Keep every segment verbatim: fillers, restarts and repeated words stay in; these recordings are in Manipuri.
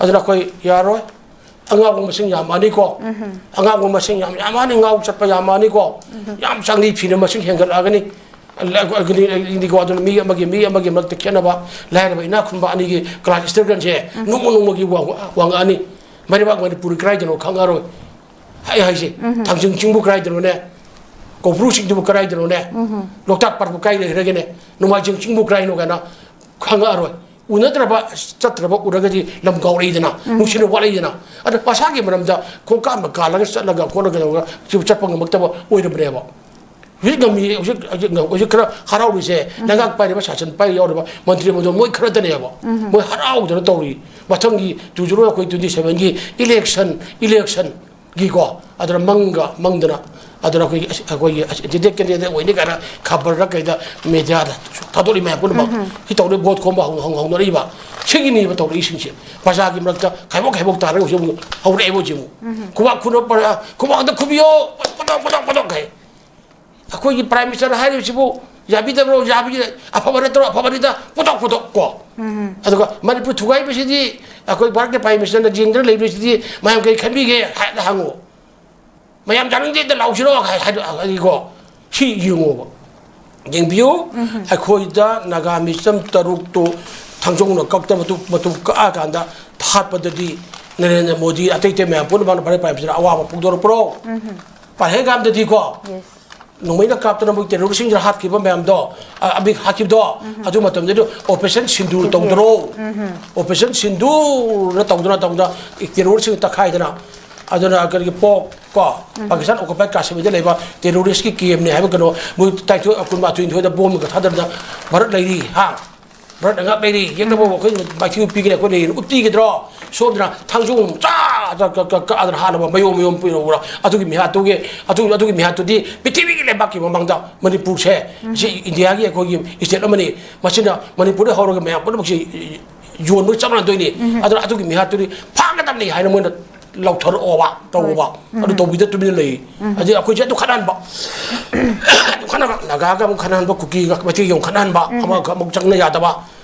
ꯑꯗꯨꯅ ꯑꯩꯈꯣꯏ ꯌꯥꯔꯣꯏ꯫ ꯑꯉꯥꯎꯕ ꯃꯁꯤꯡ ꯌꯥꯝꯃꯛꯑꯅꯤꯀꯣ꯫ ꯑꯉꯥꯎꯕ ꯃꯁꯤꯡ ꯌꯥꯝ ꯌꯥꯝꯃꯛꯑꯅꯤ, ꯉꯥꯎ ꯆꯠꯄ ꯌꯥꯝꯃꯛꯑꯅꯤꯀꯣ꯫ ꯌꯥꯝ ꯆꯪꯅꯤ ꯐꯤꯅ ꯃꯁꯤꯡ ꯍꯦꯟꯒꯠꯂꯛꯑꯒꯅꯤ꯫ ꯑꯗꯨꯅ ꯃꯤ ꯑꯃꯒꯤ ꯃꯤ ꯑꯃꯒꯤ ꯃꯔꯛꯇ ꯈꯦꯠꯅꯕ, ꯂꯥꯏꯔꯕ ꯏꯅꯥꯛ ꯈꯨꯟꯕ ꯑꯅꯤꯒꯤ ꯀ꯭ꯂꯥꯁ ꯏꯁꯇ꯭ꯔꯒꯜꯁꯦ ꯅꯣꯡꯃ ꯅꯣꯡꯃꯒꯤ ꯋꯥꯡ-, ꯋꯥꯡꯉꯛꯑꯅꯤ꯫ ꯃꯩꯔꯩꯕꯥꯛ ꯃꯅꯤꯄꯨꯔ ꯀꯗꯥꯏꯗꯅꯣ ꯈꯪꯉꯔꯣꯏ꯫ ꯑꯩ ꯍꯥꯏꯁꯦ, ꯊꯥꯡꯖꯤꯡ ꯆꯤꯡꯕꯨ ꯀꯗꯥꯏꯗꯅꯣꯅꯦ? ꯀꯧꯕ꯭ꯔꯨ ꯆꯤꯡꯗꯨꯕꯨ ꯀꯗꯥꯏꯗꯅꯣꯅꯦ? ꯂꯣꯛꯇꯥꯛ ꯄꯥꯠꯄꯨ ꯀꯥꯏ ꯂꯩꯈ꯭ꯔꯒꯦꯅꯦ? ꯅꯣꯡꯃꯥꯏꯖꯤꯡ ꯆꯤꯡꯕꯨ ꯀꯗꯥꯏꯅꯣ ꯀꯥꯏꯅ ꯈꯪꯉꯛꯑꯔꯣꯏ꯫ ꯎꯅꯗ꯭ꯔꯕ, ꯆꯠꯇ꯭ꯔꯕ ꯎꯔꯒꯗꯤ ꯂꯝ ꯀꯥꯎꯔꯛꯏꯗꯅ, ꯅꯨꯡꯁꯤꯅ ꯋꯥꯠꯂꯛꯏꯗꯅ꯫ ꯑꯗ ꯃꯁꯥꯒꯤ ꯃꯔꯝꯗ ꯈꯣꯡꯀꯥꯞꯅ ꯀꯥꯜꯂꯒ ꯆꯠꯂꯒ ꯈꯣꯠꯂꯒ ꯇꯧꯔꯒ ꯁꯤꯕꯨ ꯆꯠꯄ ꯉꯝꯃꯛꯇꯕ ꯑꯣꯏꯔꯕꯅꯦꯕ꯫ ꯍꯧꯖꯤꯛ ꯉꯝꯃꯤ, ꯍꯧꯖꯤꯛ, ꯍꯧꯖꯤꯛ ꯉꯝ-, ꯍꯧꯖꯤꯛ ꯈꯔ ꯍꯔꯥꯎꯔꯤꯁꯦ ꯂꯩꯉꯥꯛ ꯄꯥꯏꯔꯤꯕ, ꯁꯥꯁꯟ ꯄꯥꯏꯔꯤ ꯌꯥꯎꯔꯤꯕ ꯃꯟꯇ꯭ꯔꯤ ꯃꯟꯗꯣꯜ ꯃꯣꯏ ꯈꯔꯗꯅꯦꯕ꯫ ꯃꯣꯏ ꯍꯔꯥꯎꯗꯅ ꯇꯧꯔꯤ꯫ ꯃꯊꯪꯒꯤ two zero ꯑꯩꯈꯣꯏ twenty seven ꯒꯤ election, election ꯒꯤꯀꯣ, ꯑꯗꯨꯅ ꯃꯪꯒ ꯃꯪꯗꯅ, ꯑꯗꯨꯅ ꯑꯩꯈꯣꯏꯒꯤ ꯑꯁ-, ꯑꯩꯈꯣꯏꯒꯤ ꯑꯁ-, candidate, candidate ꯑꯣꯏꯅꯤ ꯀꯥꯏꯅ ꯈꯕꯔꯗ ꯀꯩꯗ ꯃꯦꯗꯤꯌꯥꯗ ꯊꯥꯗꯣꯛꯂꯤ ꯃꯌꯥꯝ ꯄꯨꯝꯅꯃꯛ꯫ ꯁꯤ ꯇꯧꯔꯤ ꯚꯣꯠ ꯈꯣꯝꯕ ꯍꯧ-, ꯍꯧ-, ꯍꯧꯅꯔꯛꯏꯕ꯫ ꯁꯤꯒꯤꯅꯦꯕ ꯇꯧꯔꯛꯏꯁꯤꯡꯁꯦ꯫ ꯄ꯭ꯔꯖꯥꯒꯤ ꯃꯔꯛꯇ ꯈꯥꯏꯕꯣꯛ ꯈꯥꯏꯕꯣꯛ ꯇꯥꯔꯒ ꯍꯧꯖꯤꯛ ꯑꯃꯨꯛ ꯍꯧꯔꯛꯑꯦꯕ ꯍꯧꯖꯤꯛ ꯑꯃꯨꯛ꯫ ꯈꯨꯕꯥꯛ ꯈꯨꯅ ꯄ꯭ꯔꯖꯥ, ꯈꯨꯕꯥꯛꯇ ꯈꯨꯕꯤꯌꯣ, ꯄꯗꯣꯛ, ꯄꯗꯣꯛ, ꯄꯗꯣꯛ ꯍꯥꯏ꯫ ꯑꯩꯈꯣꯏꯒꯤ Prime Minister ꯍꯥꯏꯔꯤꯕꯁꯤꯕꯨ ꯌꯥꯕꯤꯗꯕ꯭ꯔꯣ? ꯌꯥꯕꯤꯗꯦ꯫ ꯑꯐꯕ ꯅꯠꯇ꯭ꯔꯣ? ꯑꯐꯕꯅꯤꯗ꯫ ꯄꯨꯊꯣꯛ, ꯄꯨꯊꯣꯛ ꯀꯣ꯫ ꯑꯗꯨꯒ ꯃꯅꯤꯄꯨꯔ ꯊꯨꯒꯥꯏꯕꯁꯤꯗꯤ ꯑꯩꯈꯣꯏ ꯚꯥꯔꯠꯀꯤ Prime Minister ꯅ ꯌꯦꯡꯗꯅ ꯂꯩꯕꯁꯤꯗꯤ ꯃꯌꯥꯝ ꯀꯔꯤ ꯈꯟꯕꯤꯒꯦ ꯍꯥꯏꯅ ꯍꯪꯉꯨ꯫ ꯃꯌꯥꯝ ꯌꯥꯅꯤꯡꯗꯦꯗ ꯂꯥꯎꯁꯤꯔꯣ ꯍꯥꯏ-, ꯍꯥꯏ-, ꯍꯥꯏꯗꯤꯀꯣ꯫ ꯁꯤ ꯌꯦꯡꯉꯣꯕ꯫ ꯌꯦꯡꯕꯤꯌꯨ꯫ ꯑꯩꯈꯣꯏꯗ ꯅꯥꯒꯥ ꯃꯤꯆꯝ ꯇꯔꯨꯛꯇꯨ ꯊꯥꯡꯖꯧꯅ ꯀꯛꯇ ꯃꯇꯨ-, ꯃꯇꯨ ꯀꯛꯑꯀꯥꯟꯗ ꯍꯥꯠꯄꯗꯗꯤ ꯅꯔꯦꯟꯗ꯭ꯔ ꯃꯣꯗꯤ, ꯑꯇꯩ ꯑꯇꯩ ꯃꯌꯥꯝ ꯄꯨꯝꯅꯃꯛꯅ ꯚꯥꯔꯠ Prime Minister ꯗ ꯑꯋꯥꯕ ꯐꯣꯡꯗꯣꯔꯛꯄ꯭ꯔꯣ? ꯄꯍꯜꯒꯥꯝꯗꯗꯤꯀꯣ, ꯅꯣꯡꯃꯩꯅ ꯀꯥꯞꯇꯅ ꯃꯣꯏ terrorist ꯁꯤꯡꯁꯤꯅ ꯍꯥꯠꯈꯤꯕ ꯃꯌꯥꯝꯗꯣ, ꯑ, ꯑꯃꯤ ꯍꯥꯠꯈꯤꯕꯗꯣ, ꯑꯗꯨ ꯃꯇꯝꯗꯗꯤ Operation ꯁꯤꯟꯗꯨꯔ ꯇꯧꯗ꯭ꯔꯣ? Operation ꯁꯤꯟꯗꯨꯔꯅ ꯇꯧꯗꯅ, ꯇꯧꯗꯅ terrorist ꯁꯤꯡ ꯇꯛꯈꯥꯏꯗꯅ, ꯑꯗꯨꯅ ꯀꯔꯤꯒꯤ ꯄꯣꯛ ꯀꯣ, ꯄꯥꯀꯤꯁꯇꯥꯟ occupied ꯀꯥꯁꯃꯤꯔꯗ ꯂꯩꯕ terrorist ꯀꯤ camp ꯅꯦ ꯍꯥꯏꯕ ꯀꯩꯅꯣ, ꯃꯣꯏ ꯇꯔꯥꯅꯤꯊꯣꯏ, ꯀꯨꯟꯃꯥꯊꯣꯏ ꯅꯤꯊꯣꯏꯗ ꯕꯣꯝꯒ ꯊꯥꯗꯔꯗ ꯚꯥꯔꯠ ꯂꯩꯔꯤ, ꯍꯥ? ꯚꯥꯔꯠꯅ ꯉꯥꯛ ꯂꯩꯔꯤ, ꯌꯦꯛꯅꯕ ꯑꯩꯈꯣꯏ ꯃꯥꯏꯊꯤꯕ ꯄꯤꯒꯅꯤ, ꯑꯩꯈꯣꯏ ꯂꯩꯔꯤ, ꯎꯠꯄꯤꯒꯗ꯭ꯔꯣ? ꯁꯣꯝꯗꯅ ꯊꯥꯡꯖꯣꯡ ꯆꯥ ꯆꯥ ꯀ-, ꯀ-, ꯀꯛꯑꯗꯅ ꯍꯥꯠꯅꯕ ꯃꯌꯣꯝ ꯃꯌꯣꯝ ꯄꯤꯔꯛꯎꯔ? ꯑꯗꯨꯒꯤ ꯃꯤꯍꯥꯠꯇꯨꯒꯤ, ꯑꯗꯨ, ꯑꯗꯨꯒꯤ ꯃꯤꯍꯥꯠꯇꯨꯗꯤ ꯄ꯭ꯔꯤꯊꯤꯕꯤꯒꯤ ꯂꯩꯕꯥꯛꯀꯤ ꯃꯃꯥꯡꯗ ꯃꯅꯤꯄꯨꯔꯁꯦ, ꯁꯤ ꯏꯟꯗꯤꯌꯥꯒꯤ ꯑꯩꯈꯣꯏꯒꯤ state ꯑꯃꯅꯤ, ꯃꯁꯤꯅ ꯃꯅꯤꯄꯨꯔꯗ ꯍꯧꯔꯒ ꯃꯌꯥꯝ ꯄꯨꯝꯅꯃꯛꯁꯤ ꯌꯣꯟꯕꯒ ꯆꯞ ꯃꯥꯟꯅꯗꯣꯏꯅꯤ꯫ ꯑꯗꯨꯅ ꯑꯗꯨꯒꯤ ꯃꯤꯍꯥꯠꯇꯨꯗꯤ ꯐꯥꯒꯗꯕꯅꯤ ꯍꯥꯏꯅ ꯃꯣꯏꯅ ꯂꯧꯊꯔꯛꯑꯣꯕ, ꯇꯧꯑꯣꯕ꯫ ꯑꯗꯨ ꯇꯧꯕꯤꯗ ꯇꯨꯃꯤꯟꯅ ꯂꯩ꯫ ꯑꯗꯩ ꯑꯩꯈꯣꯏꯁꯦ ꯑꯗꯨ ꯈꯠꯅꯍꯟꯕ, ꯑꯗꯨ ꯈꯠꯅꯕ, ꯅꯥꯒꯥꯒ ꯑꯃꯨꯛ ꯈꯠꯅꯍꯟꯕ, ꯀꯨꯀꯤꯒ ꯃꯩꯇꯩꯒ ꯑꯃꯨꯛ ꯈꯠꯅꯍꯟꯕ, ꯑꯃꯒ ꯑꯃꯨꯛ ꯆꯪꯅ ꯌꯥꯗꯕ꯫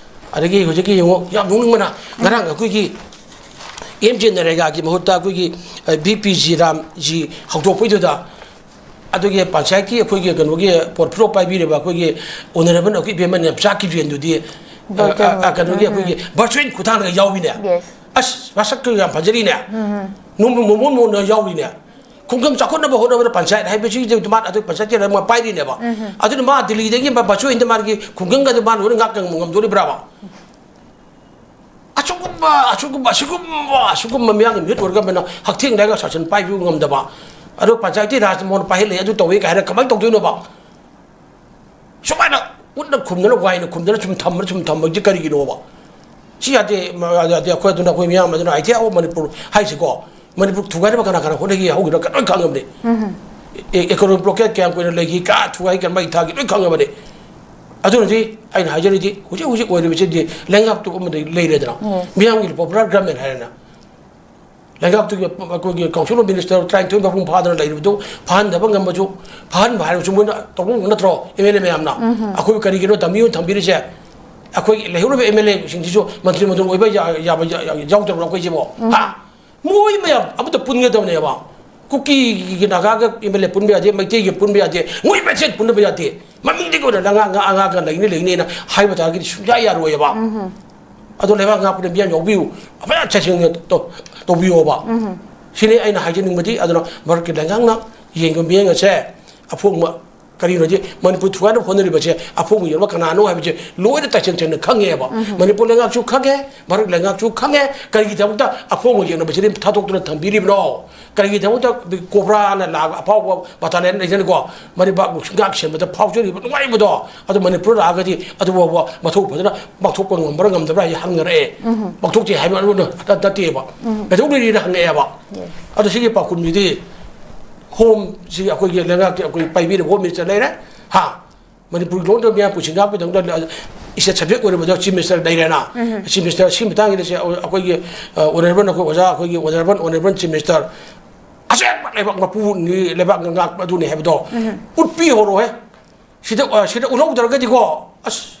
ꯑꯗꯒꯤ ꯍꯧꯖꯤꯛꯀꯤ ꯌꯦꯡꯉꯣ, ꯌꯥꯝ ꯅꯣꯛꯅꯤꯡꯕꯅ, ꯉꯔꯥꯡ ꯑꯩꯈꯣꯏꯒꯤ ꯑꯦꯝ ꯖꯦ ꯅꯔꯦꯒꯥꯒꯤ ꯃꯍꯨꯠꯇ ꯑꯩꯈꯣꯏꯒꯤ ꯕꯤ ꯄꯤ ꯖꯤ ꯔꯥꯝꯖꯤ ꯍꯧꯗꯣꯛꯄꯩꯗꯨꯗ, ꯑꯗꯨꯒꯤ ꯄꯟꯆꯥꯌꯠꯀꯤ ꯑꯩꯈꯣꯏꯒꯤ ꯀꯩꯅꯣꯒꯤ ꯄꯣꯔꯠꯐꯣꯂꯤꯑꯣ ꯄꯥꯏꯕꯤꯔꯤꯕ ꯑꯩꯈꯣꯏꯒꯤ ꯑꯣꯅꯔꯦꯕꯜ ꯑꯩꯈꯣꯏ ꯏꯕꯦꯝꯃ ꯅꯦꯝꯆꯥ ꯀꯤꯔꯦꯟꯗꯨꯗꯤ, ꯑ, ꯑ, ꯑ, ꯀꯩꯅꯣꯒꯤ ꯑꯩꯈꯣꯏꯒꯤ ꯚꯔꯆꯨꯋꯦꯜ ꯈꯨꯠꯊꯥꯡꯗꯒ ꯌꯥꯎꯔꯤꯅꯦ꯫ ꯑꯁ, ꯃꯁꯛꯇꯨ ꯌꯥꯝ ꯐꯖꯔꯤꯅꯦ꯫ ꯅꯣꯡꯃ ꯃꯣꯃꯣꯟ ꯃꯣꯟꯅ ꯌꯥꯎꯔꯤꯅꯦ꯫ ꯈꯨꯡꯒꯪ ꯆꯥꯎꯈꯠꯅꯕ ꯍꯣꯠꯅꯕꯗ ꯄꯟꯆꯥꯌꯠ ꯍꯥꯏꯕꯁꯤꯗꯤ ꯃꯥ ꯑꯗꯨ ꯄꯟꯆꯥꯌꯠꯀꯤ ꯃꯥ ꯄꯥꯏꯔꯤꯅꯦꯕ꯫ ꯑꯗꯨꯅ ꯃꯥ ꯗꯤꯜꯂꯤꯗꯒꯤ ꯃꯥ ꯚꯔꯆꯨꯋꯦꯜꯗ ꯃꯥꯒꯤ ꯈꯨꯡꯒꯪꯒꯗ ꯃꯥꯅ ꯂꯣꯏꯅ ꯉꯥꯛ ꯉꯝꯗꯣꯔꯤꯕ꯭ꯔꯥꯕ? ꯑꯁꯤꯒꯨꯝꯕ, ꯑꯁꯤꯒꯨꯝꯕ, ꯑꯁꯤꯒꯨꯝꯕ, ꯑꯁꯤꯒꯨꯝꯕ ꯃꯤꯌꯥꯝꯒꯤ ꯃꯤꯍꯨꯠ ꯑꯣꯏꯔꯒ ꯃꯣꯏꯅ ꯍꯛꯊꯦꯡꯅꯔꯒ ꯁꯥꯁꯟ ꯄꯥꯏꯕꯤꯕ ꯉꯝꯗꯕ, ꯑꯗꯣ ꯄꯟꯆꯥꯌꯠꯇꯤ ꯔꯥꯖ ꯃꯣꯍꯣꯟ ꯄꯥꯏꯍꯜꯂꯦ, ꯑꯗꯨ ꯇꯧꯋꯦ ꯀꯥꯏꯅ ꯀꯃꯥꯏꯅ ꯇꯧꯗꯣꯏꯅꯣꯕ? ꯁꯨꯃꯥꯏꯅ ꯎꯠꯅ ꯈꯨꯝꯗꯅ, ꯋꯥꯏꯅ ꯈꯨꯝꯗꯅ ꯁꯨꯝ ꯊꯝꯕꯅ, ꯁꯨꯝ ꯊꯝꯕꯁꯤ ꯀꯔꯤꯒꯤꯅꯣꯕ? ꯁꯤ ꯌꯥꯗꯦ, ꯃ-, ꯌꯥꯗꯦ, ꯌꯥꯗꯦ꯫ ꯑꯩꯈꯣꯏ ꯑꯗꯨꯅ, ꯑꯩꯈꯣꯏ ꯃꯤꯌꯥꯝ ꯑꯗꯨꯅ, "ꯑꯥꯏꯗꯤꯌꯥ ꯑꯣꯐ ꯃꯅꯤꯄꯨꯔ" ꯍꯥꯏꯁꯤꯀꯣ, ꯃꯅꯤꯄꯨꯔ ꯊꯨꯒꯥꯏꯅꯕ ꯀꯅꯥ ꯀꯅꯥ ꯍꯣꯠꯅꯈꯤ ꯍꯧꯈꯤꯕꯅꯣ ꯀꯩ ꯂꯣꯏ ꯈꯪꯉꯕꯅꯤ꯫ ꯑꯦ-, ꯏꯀꯣꯅꯣꯃꯤꯛ ꯕ꯭ꯂꯣꯀꯦꯠ ꯀꯌꯥꯝ ꯀꯨꯏꯅ ꯂꯩꯈꯤ, ꯀꯥ ꯊꯨꯒꯥꯏ, ꯀꯔꯝꯍꯥꯏꯅ ꯊꯥꯈꯤ, ꯂꯣꯏ ꯈꯪꯉꯕꯅꯤ꯫ ꯑꯗꯨꯅꯗꯤ ꯑꯩꯅ ꯍꯥꯏꯖꯔꯤꯗꯤ, ꯍꯧꯖꯤꯛ ꯍꯧꯖꯤꯛ ꯑꯣꯏꯔꯤꯕꯁꯤꯗꯤ ꯂꯩꯉꯥꯛꯇꯨ ꯑꯃꯗ ꯂꯩꯔꯦꯗꯅ, ꯎꯝ꯫ ꯃꯤꯌꯥꯝꯒꯤ ꯄꯣꯄꯨꯂꯔ ꯒꯚꯔꯟꯃꯦꯟ ꯍꯥꯏꯔꯦꯅ, ꯂꯩꯉꯥꯛꯇꯨꯒꯤ ꯑꯩꯈꯣꯏꯒꯤ ꯀꯥꯎꯟꯁꯤꯜ ꯑꯣꯐ ꯃꯤꯅꯤꯁꯇꯔ ꯇꯔꯥꯅꯤꯊꯣꯏ ꯃꯄꯨꯡ ꯐꯥꯗꯅ ꯂꯩꯔꯤꯕꯗꯨ ꯐꯥꯍꯟꯗꯕ ꯉꯝꯕꯁꯨ, ꯐꯥꯍꯟꯕ ꯍꯥꯏꯔꯁꯨ ꯃꯣꯏꯅ ꯇꯧꯕ ꯉꯝꯕ ꯅꯠꯇ꯭ꯔꯣ, ꯑꯦꯝ ꯑꯦꯜ ꯑꯦ ꯃꯌꯥꯝꯅ? ꯎꯝ꯫ ꯑꯩꯈꯣꯏꯕꯨ ꯀꯔꯤꯒꯤꯅꯣ ꯗꯝꯃꯤ ꯑꯣꯏꯅ ꯊꯝꯕꯤꯔꯤꯁꯦ? ꯑꯩꯈꯣꯏ ꯂꯩꯍꯧꯔꯤꯕ ꯑꯦꯝ ꯑꯦꯜ ꯑꯦꯁꯤꯡꯁꯤꯁꯨ ꯃꯟꯇ꯭ꯔꯤ ꯃꯟꯗꯣꯟ ꯑꯣꯏꯕ ꯌꯥ-, ꯌꯥꯕ ꯌꯥ-, ꯌꯥ-, ꯌꯥꯎꯗꯕ꯭ꯔꯣ ꯑꯩꯈꯣꯏꯁꯤꯕꯣ? ꯎꯝ꯫ ꯍꯥ? ꯃꯣꯏ ꯃꯌꯥꯝ ꯑꯃꯠꯇ ꯄꯨꯟꯒꯗꯕꯅꯦꯕ꯫ ꯀꯨꯀꯤꯒꯤ ꯅꯥꯒꯥꯒ ꯑꯦꯝ ꯑꯦꯜ ꯑꯦ ꯄꯨꯟꯕ ꯌꯥꯗꯦ, ꯃꯩꯇꯩꯒꯤ ꯄꯨꯟꯕ ꯌꯥꯗꯦ, ꯃꯣꯏ ꯃꯁꯦꯟ ꯄꯨꯟꯅꯕ ꯌꯥꯗꯦ꯫ ꯃꯃꯤꯡꯗꯒꯤ ꯑꯣꯏꯅ ꯅꯉꯥ-, ꯉꯥ-, ꯑꯉꯥꯡꯒ ꯂꯩꯅꯤ, ꯂꯩꯅꯤꯅ ꯍꯥꯏꯕ ꯇꯥꯔꯒꯗꯤ ꯁꯨꯡꯌꯥ ꯌꯥꯔꯣꯏꯕ꯫ ꯎꯝ꯫ ꯑꯗꯣ ꯂꯩꯕꯥꯛ ꯉꯥꯛꯄꯗ ꯃꯤꯌꯥꯝ ꯌꯥꯎꯕꯤꯌꯨ, ꯑꯐꯕ ꯆꯩꯁꯤꯡꯅ ꯇꯧ-, ꯇꯧꯕꯤꯌꯣꯕ꯫ ꯎꯝ꯫ ꯁꯤꯅꯤ ꯑꯩꯅ ꯍꯥꯏꯖꯅꯤꯡꯕꯗꯤ꯫ ꯑꯗꯨꯅ ꯚꯥꯔꯠꯀꯤ ꯂꯩꯉꯥꯛꯅ ꯌꯦꯡꯕ ꯃꯤꯠꯌꯦꯡ ꯑꯁꯦ ꯑꯐꯣꯡꯕ, ꯀꯔꯤꯅꯣꯗꯤ ꯃꯅꯤꯄꯨꯔ ꯊꯨꯒꯥꯏꯅꯕ ꯍꯣꯠꯅꯔꯤꯕꯁꯦ ꯑꯐꯣꯡꯕ ꯌꯦꯡꯕ ꯀꯅꯥꯅꯣ ꯍꯥꯏꯕꯁꯦ ꯂꯣꯏꯅ ꯇꯁꯦꯡ ꯁꯦꯡꯅ ꯈꯪꯉꯦꯕ꯫ ꯎꯝ꯫ ꯃꯅꯤꯄꯨꯔ ꯂꯩꯉꯥꯛꯁꯨ ꯈꯪꯉꯦ, ꯚꯥꯔꯠ ꯂꯩꯉꯥꯛꯁꯨ ꯈꯪꯉꯦ꯫ ꯀꯔꯤꯒꯤꯗꯃꯛꯇ ꯑꯐꯣꯡꯕ ꯌꯦꯡꯅꯕꯁꯤꯗꯤ ꯊꯥꯗꯣꯛꯇꯨꯅ ꯊꯝꯕꯤꯔꯤꯕꯅꯣ? ꯀꯔꯤꯒꯤꯗꯃꯛꯇ ꯀꯣꯕ꯭ꯔꯥꯅ ꯂꯥꯛꯑꯒ ꯑꯐꯥꯎꯕ ꯕꯇꯥꯂꯤꯌꯟ ꯂꯩꯖꯅꯤꯀꯣ, ꯃꯅꯤꯄꯨꯔ ꯉꯥꯛ ꯁꯦꯟꯕꯗ ꯐꯥꯎꯖꯔꯤꯕ ꯅꯨꯡꯉꯥꯏꯕꯗꯣ, ꯑꯗꯨ ꯃꯅꯤꯄꯨꯔ ꯂꯥꯛꯑꯒꯗꯤ ꯑꯗꯨ ꯐꯥꯎꯕ ꯃꯊꯧ ꯐꯖꯅ ꯄꯥꯡꯊꯣꯛꯄ ꯉꯝꯕ꯭ꯔꯥ ꯉꯝꯗꯕ꯭ꯔꯥ ꯍꯥꯏꯁꯦ ꯍꯪꯅꯔꯛꯑꯦ꯫ ꯎꯝ꯫ ꯄꯥꯡꯊꯣꯛꯇꯦ ꯍꯥꯏꯕ ꯑꯗꯨ ꯅꯠꯇꯦꯕ꯫ ꯎꯝ꯫ ꯀꯩꯗꯧ ꯂꯩꯔꯤꯅ ꯍꯪꯉꯛꯑꯦꯕ꯫ ꯌꯦꯁ꯫ ꯑꯗꯣ ꯁꯤꯒꯤ ꯄꯥꯎꯈꯨꯝꯁꯤꯗꯤ ꯍꯣꯝꯁꯤ ꯑꯩꯈꯣꯏꯒꯤ ꯂꯩꯉꯥꯛꯀꯤ ꯑꯩꯈꯣꯏ ꯄꯥꯏꯕꯤꯔꯤꯕ ꯍꯣꯝ ꯃꯤꯅꯤꯁꯇꯔ ꯂꯩꯔꯦ꯫ ꯍꯥ? ꯃꯅꯤꯄꯨꯔꯒꯤ ꯂꯣꯟꯗ ꯃꯤꯌꯥꯝ ꯄꯨꯟꯁꯤ ꯉꯥꯛꯄꯒꯤꯗꯃꯛꯇ ꯏꯁꯇꯦꯠ ꯁꯕꯖꯦꯛ ꯑꯣꯏꯔꯤꯕꯗ ꯆꯤꯐ ꯃꯤꯅꯤꯁꯇꯔ ꯂꯩꯔꯦꯅ꯫ ꯎꯝ꯫ ꯆꯤꯐ ꯃꯤꯅꯤꯁꯇꯔ ꯁꯤ ꯃꯇꯥꯡꯒꯤꯗ ꯁꯤ ꯑꯩꯈꯣꯏꯒꯤ, ꯑ, ꯑꯣꯅꯔꯦꯕꯜ ꯑꯩꯈꯣꯏ ꯑꯣꯖꯥ ꯑꯩꯈꯣꯏꯒꯤ ꯑꯣꯅꯔꯦꯕꯜ, ꯑꯣꯅꯔꯦꯕꯜ ꯆꯤꯐ ꯃꯤꯅꯤꯁꯇꯔ, ꯑꯁꯦꯡꯕ ꯂꯩꯕꯥꯛ ꯃꯄꯨꯅꯤ, ꯂꯩꯕꯥꯛ ꯉꯥꯛꯄ ꯑꯗꯨꯅꯤ ꯍꯥꯏꯕꯗꯣ ꯎꯝ꯫ ꯎꯠꯄꯤꯍꯧꯔꯣꯍꯦ꯫ ꯁꯤꯗ, ꯑ, ꯁꯤꯗ ꯎꯠꯍꯧꯗ꯭ꯔꯒꯗꯤꯀꯣ, ꯑꯁ,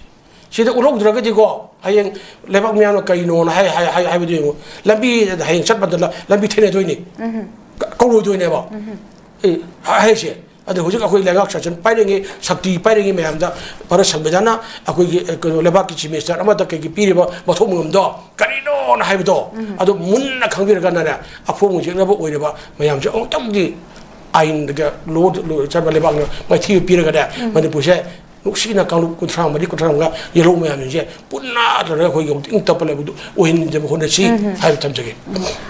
ꯁꯤꯗ ꯎꯠꯍꯧꯗ꯭ꯔꯒꯗꯤꯀꯣ, ꯍꯌꯦꯡ ꯂꯩꯕꯥꯛ ꯃꯤꯌꯥꯝꯅ ꯀꯔꯤꯅꯣꯅ ꯍꯥꯏ-, ꯍꯥꯏ-, ꯍꯥꯏ-, ꯍꯥꯏꯕꯗꯨ ꯌꯦꯡꯉꯨ꯫ ꯂꯝꯕꯤ, ꯍꯌꯦꯡ ꯆꯠ ꯃꯇꯝꯗ ꯂꯝꯕꯤ ꯊꯩꯅꯗꯣꯏꯅꯤ꯫ ꯎꯝ꯫ ꯀ-, ꯀꯧꯔꯣꯏꯗꯣꯏꯅꯦꯕ꯫ ꯎꯝ꯫ ꯑꯦ, ꯍꯥꯏꯁꯦ꯫ ꯑꯗꯣ ꯍꯧꯖꯤꯛ ꯑꯩꯈꯣꯏ ꯂꯩꯉꯥꯛ ꯁꯥꯁꯟ ꯄꯥꯏꯔꯤꯉꯩ, ꯁꯛꯇꯤ ꯄꯥꯏꯔꯤꯉꯩ ꯃꯌꯥꯝꯗ ꯚꯥꯔꯠ ꯁꯪꯕꯤꯙꯥꯟꯅ ꯑꯩꯈꯣꯏꯒꯤ, ꯑ, ꯀꯩꯅꯣ, ꯂꯩꯕꯥꯛꯀꯤ ꯆꯤꯐ ꯃꯤꯅꯤꯁꯇꯔ ꯑꯃꯗ ꯀꯩꯒꯤ ꯄꯤꯔꯤꯕ ꯃꯊꯧ ꯃꯉꯝꯗꯣ ꯀꯔꯤꯅꯣꯅ ꯍꯥꯏꯕꯗꯣ, ꯎꯝ꯫ ꯑꯗꯨ ꯃꯨꯟꯅ ꯈꯪꯕꯤꯔꯀꯥꯟꯗꯅꯦ, ꯑꯐꯣꯡꯕ ꯌꯦꯛꯅꯕ ꯑꯣꯏꯔꯤꯕ ꯃꯌꯥꯝꯁꯦ ꯑꯃꯨꯛꯇꯪꯗꯤ ꯑꯥꯏꯟꯗ ꯂꯣ-, ꯂꯣ-, ꯆꯠꯄ ꯂꯩꯕꯥꯛꯅ ꯃꯥꯏꯊꯤꯕ ꯄꯤꯔꯒꯅꯦ, ꯎꯝ꯫ ꯃꯅꯤꯄꯨꯔꯁꯦ ꯅꯨꯡꯁꯤꯅ ꯀꯥꯡꯂꯨꯞ ꯀꯨꯟꯊ꯭ꯔꯥ ꯃꯔꯤ, ꯀꯨꯟꯊ꯭ꯔꯥ ꯃꯉꯥ ꯌꯦꯜꯍꯧ ꯃꯌꯥꯝꯁꯤꯡꯁꯦ ꯄꯨꯟꯅ ꯇꯧꯔꯒ ꯑꯩꯈꯣꯏꯒꯤ ꯑꯃꯨꯛ ꯏꯪ ꯇꯞꯄ ꯂꯩꯕꯗꯨ ꯑꯣꯏꯍꯟꯖꯕ ꯍꯣꯠꯅꯁꯤ ꯎꯝ꯫ ꯍꯥꯏꯕ ꯊꯝꯖꯒꯦ꯫